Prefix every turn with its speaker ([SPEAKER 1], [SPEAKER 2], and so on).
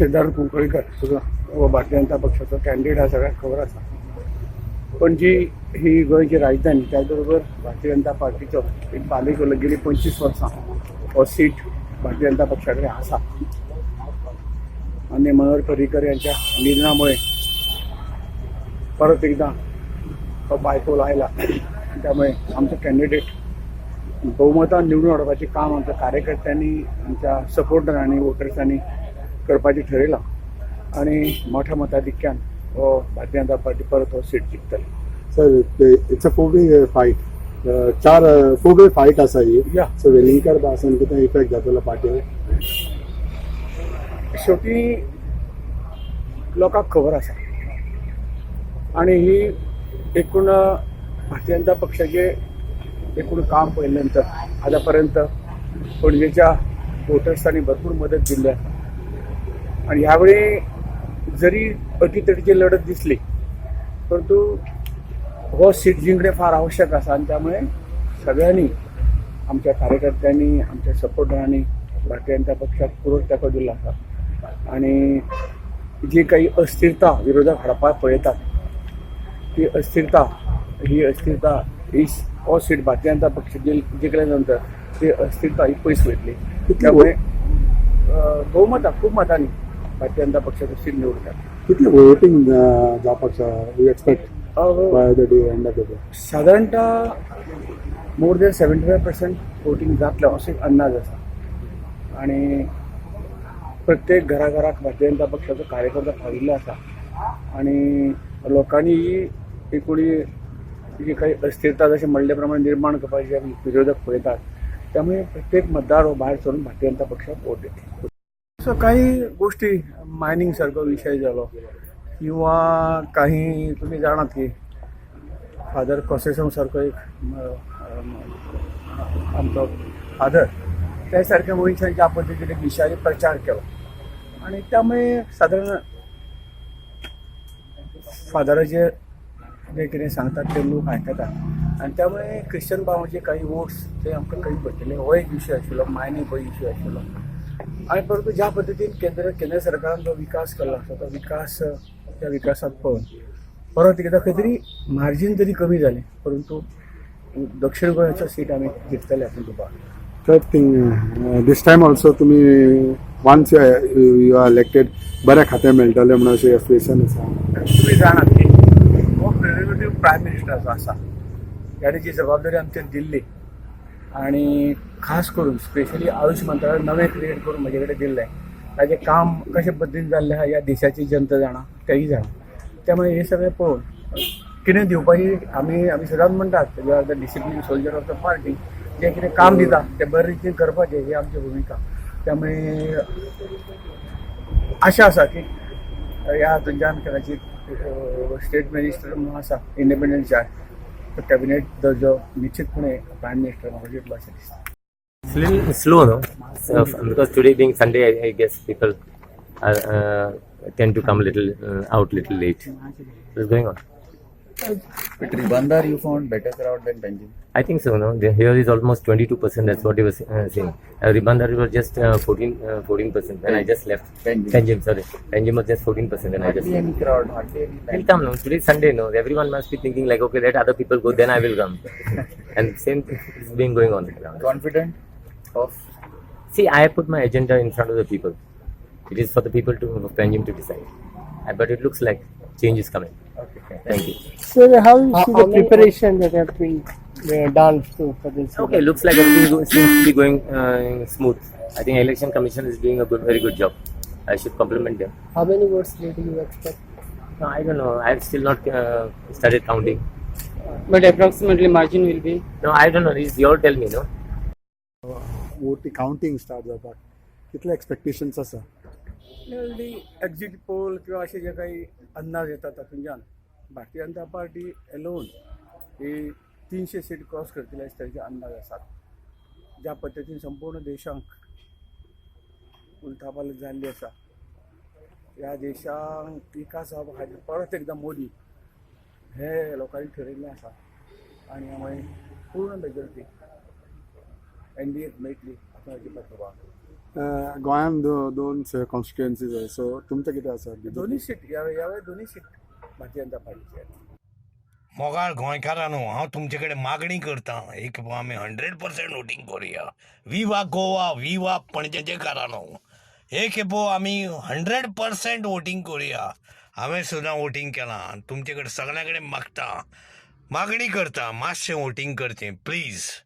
[SPEAKER 1] सिद्धार्थ कुंकळीकर हो भारतीय जनता पक्षाचो कॅन्डिडेट आसा, सगळ्यांक खबर आसा. पणजी ही गोंयची राजधानी, त्याच बरोबर भारतीय जनता पार्टीचो एक बालेकिल्लो. गेली 25 वर्सां हो सीट भारतीय जनता पक्षा कडेन आसा आनी मनोहर पर्रीकर यांच्या निधनामुळे परत एकदा तो बायपोल आयला. त्यामुळे आमचो कॅन्डिडेट बहुमतान निवडून हाडपाचें काम आमच्या कार्यकर्त्यांनी, आमच्या सपोर्टरांनी, वोटर्सांनी करपाचें ठरयलां आनी मोठ्या मताधिक्यान हो भारतीय जनता पार्टी परत हो सीट जिखतली.
[SPEAKER 2] Sir, it's a four way fight, चार फोर वे फायट आसा ही.
[SPEAKER 1] या.
[SPEAKER 2] सो वेलिंगकर बासन कितें इफेक्ट जातलो पार्टीर?
[SPEAKER 1] शेवटी लोकांक खबर आसा आणि ही एकूण भारतीय जनता पक्षाचे एकूण काम पळयले नंतर आतापर्यंत पणजेच्या वोटर्सांनी भरपूर मदत दिल्ली आसा आणि ह्यावेळी जरी अटीतटीची लढत दिसली, परंतु हो सीट जिंकणे फार आवश्यक आसा आणि त्यामुळे सगळ्यांनी, आमच्या कार्यकर्त्यांनी, आमच्या सपोर्टरांनी भारतीय जनता पक्षाक पुरो तेंको दिल्लो आसा आणि जी काही अस्थिरता विरोधक हाडपाक पळयतात, ती अस्थिरता, ही अस्थिरता ही हो सीट भारतीय जनता पक्ष जिखल्या नंतर ती अस्थिरता ही पयस वयतली. त्यामुळे बहुमतां, खूब मतांनी भारतीय जनता पक्षाचो सीट निवडून येता.
[SPEAKER 2] कितले वोटींग जावपाक you expect by the day, end of the day?
[SPEAKER 1] साधारणतः more than 75% voting जातलें असो एक अंदाज आसा आणि प्रत्येक घराघराक भारतीय जनता पक्षाचो कार्यकर्ता पाविल्लो आसा आणि लोकांनी ही एकूण जी काही अस्थिरता जशें म्हणले प्रमाणे निर्माण करपाची आमी विरोधक पळयतात, त्यामुळे प्रत्येक मतदार हो भायर सरून भारतीय जनता पक्षाक वोट दितले. सो काही गोष्टी, मायनिंग सारको विशय जालो किंवा काही तुम्ही जाणात की फादर कॉसेसम सारको एक आमचो फादर, त्या सारख्या मनशान ज्या पद्दतीन एक विशारी प्रचार केलो आणि त्यामुळे साधारण फादराचे जे कितें सांगतात ते लोक आयकतात आनी त्यामुळे क्रिश्चन भावांचे काही वोट्स ते आमकां कमी पडटले, हो एक विशय आशिल्लो. मायनींग हो इश्यू आशिल्लो आनी परंतु ज्या पद्दतीन केंद्र सरकारान जो विकास केल्लो आसा, तो विकास, त्या विकासाक पळोवन परत एकदां खंय तरी मार्जीन तरी कमी जालें, परंतु दक्षिण गोंयाचो सीट आमी जिखतले हातूंत दुबाव.
[SPEAKER 2] Third thing, this time also तुमी once you are elected बरें खातें मेळटलें म्हणून अशें एक्सपेक्टेशन आसा?
[SPEAKER 1] तुमी जाणात की हो प्रिरोगेटीव प्रायम मिनिस्टराचो आसा. ताणें जी जबाबदारी आमचेर दिल्ली आनी खास करून स्पेशली आयुष मंत्रालय नवें क्रिएट करून म्हजे कडेन दिल्लें, ताजें काम कशे पद्दतीन जाल्लें आहा ह्या देशाची जनता जाणा, तेय जाणा. त्यामुळे हे सगळें पळोवन कितें दिवपाची आमी सदांच म्हणटात, you are the discipline soldier of the party. जें कितें काम दिता तें बरे रितीन करपाचें ही आमची भुमिका. त्यामुळे आशा आसा की ह्या हातूंतल्यान कदाचित स्टेट मिनिस्टर म्हणून आसा, इंडिपेंडंट चार्ज, कॅबिनेट दर्जो निश्चितपणे प्रायम मिनिस्टर म्हाका दितलो अशें दिसता.
[SPEAKER 3] It's a little slow, no? Because today being Sunday, I guess people are, tend to come little out little late. What's going on?
[SPEAKER 4] But Ribandar, you found better crowd than Panjim.
[SPEAKER 3] I think so. No, here is almost 22%. That's what he was saying. Ribandar was just 14% when I just left.
[SPEAKER 4] Panjim.
[SPEAKER 3] Panjim, sorry. Panjim was just 14% when I just
[SPEAKER 4] Hardly
[SPEAKER 3] left.
[SPEAKER 4] any crowd, hardly any.
[SPEAKER 3] He'll come, no. Today is Sunday, no. Everyone must be thinking like, okay, let other people go, then I will come. And same thing is been going on around.
[SPEAKER 4] Confident of
[SPEAKER 3] See, I have put my agenda in front of the people. It is for the people of Panjim to decide. But it looks like change is coming.
[SPEAKER 4] Okay.
[SPEAKER 3] Thank you.
[SPEAKER 5] So how you see
[SPEAKER 6] How
[SPEAKER 5] the
[SPEAKER 6] many-
[SPEAKER 5] preparation that have been done for this?
[SPEAKER 3] Okay, looks like everything seems to be going smooth. I think Election Commission is doing a good, very good job. I should compliment them.
[SPEAKER 5] How many votes lead do you expect?
[SPEAKER 3] No, I don't know. I've still not started counting.
[SPEAKER 6] But approximately margin will be?
[SPEAKER 3] No, I don't know. It's your tell me, no?
[SPEAKER 2] Vote counting start जावपाक कितले expectations आसा?
[SPEAKER 1] Exit poll किंवा असे जे काही अंदाज येतात, तातूंतल्यान Bharatiya Janata party Elon ही 300 seat cross करतले अशे तरेचे अंदाज आसात. ज्या पद्दतीन संपूर्ण देशांक उलथापालथ जाल्ली आसा, ह्या देशांक विकास जावपा खातीर परत एकदां मोदी हे लोकांनी ठरयल्लें आसा आनी ह्या पूर्ण मेजॉरिटी एनडीएक मेळटली हातूंत अजिबात दुबाव ना.
[SPEAKER 2] गोंयांत दोन कॉन्स्टिट्युएन्सीज आसा, सो तुमचें कितें आसा?
[SPEAKER 1] दोन्ही सीट, ह्या वेळार दोन्ही सीट भारतीय जनता पार्टीची आसा.
[SPEAKER 7] मोगाळ गोंयकारांनो, हांव तुमचे कडेन मागणी करता, एक आमी 100% वोटींग करुया. विवा गोवा, विवा पणजेकारांनो. एक खेपो आमी 100% वोटींग करुया. हांवें सुद्दां वोटींग केलां आनी तुमचे कडेन सगळ्यां कडेन मागता, मागणी करता, मातशें वोटींग करचें प्लीज.